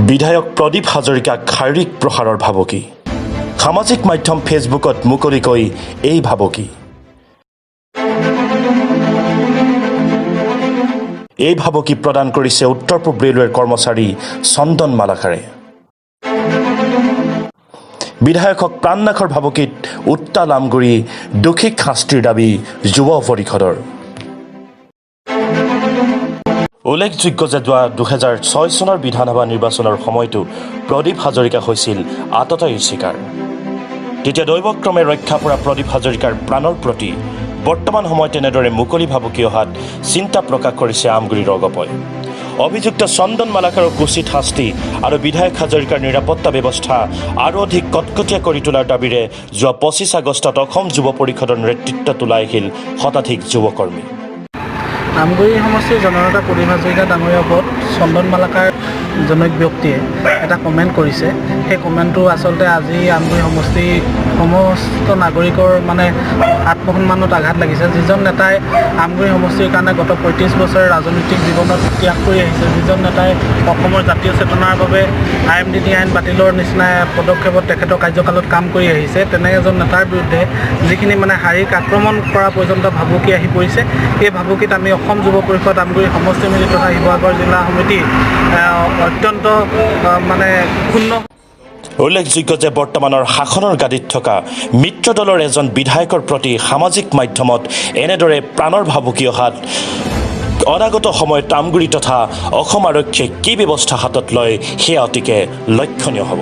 বিধায়ক প্ৰদীপ হাজৰিকাক শাৰীৰিক প্ৰহাৰৰ ভাবুকি। সামাজিক মাধ্যম ফেচবুকত মুকলিকৈ এই ভাবুকি। এই ভাবুকি প্ৰদান কৰিছে উত্তৰ পূব ৰেলৱেৰ কৰ্মচাৰী চন্দন মালাকাৰে। বিধায়কক প্ৰাণনাশৰ ভাবুকিত উত্তাল আমগুৰি। দোষীক শাস্তিৰ দাবী যুৱ পৰিষদৰ। উল্লেখযোগ্য যে যোৱা 2006 চনৰ বিধানসভা নিৰ্বাচনৰ সময়তো প্ৰদীপ হাজৰিকা হৈছিল আততায়ীৰ চিকাৰ। তেতিয়া দৈৱক্ৰমে ৰক্ষা পৰা প্ৰদীপ হাজৰিকাৰ প্ৰাণৰ প্ৰতি বৰ্তমান সময়ত এনেদৰে মুকলি ভাবুকি অহাত চিন্তা প্ৰকাশ কৰিছে আমগুৰিৰ অগপই। অভিযুক্ত চন্দন মালাকাৰক উচিত শাস্তি আৰু বিধায়ক হাজৰিকাৰ নিৰাপত্তা ব্যৱস্থা আৰু অধিক কটকটীয়া কৰি তোলাৰ দাবীৰে যোৱা 25 আগষ্টত অসম যুৱ পৰিষদৰ নেতৃত্বত ওলাই আহিল শতাধিক যুৱকৰ্মী। আমগুৰি সমষ্টিৰ জননেতা প্ৰদীপ হাজৰিকা ডাঙৰীয়াৰ ওপৰত চন্দন মালাকাৰ জনৈক ব্যক্তিয়ে এটা কমেণ্ট কৰিছে। সেই কমেণ্টটো আচলতে আজি আমগুৰি সমষ্টিৰ সমস্ত নাগৰিকৰ মানে আত্মসন্মানত আঘাত লাগিছে। যিজন নেতাই আমগুৰি সমষ্টিৰ কাৰণে গত 35 বছৰে ৰাজনৈতিক জীৱনত ত্যাগ কৰি আহিছে, যিজন নেতাই অসমৰ জাতীয় চেতনাৰ বাবে আইএমডিটি আইন বাতিলৰ নিচিনা পদক্ষেপত তেখেতৰ কাৰ্যকালত কাম কৰি আহিছে, তেনে এজন নেতাৰ বিৰুদ্ধে যিখিনি মানে শাৰীৰিক আক্ৰমণ কৰা পৰ্যন্ত ভাবুকি আহি পৰিছে, এই ভাবুকিত আমি অসম যুৱ পৰিষদ আমগুৰি সমষ্টি সমিতি তথা শিৱসাগৰ জিলা সমিতি অত্যন্ত মানে ক্ষুণ্ণ। উল্লেখযোগ্য যে বৰ্তমানৰ শাসনৰ গাদীত থকা মিত্ৰ দলৰ এজন বিধায়কৰ প্ৰতি সামাজিক মাধ্যমত এনেদৰে প্ৰাণৰ ভাবুকি অহাত অনাগত সময়ত আমগুৰি তথা অসম আৰক্ষীয়ে কি ব্যৱস্থা হাতত লয়, সেয়া অতিকে লক্ষণীয় হ'ব।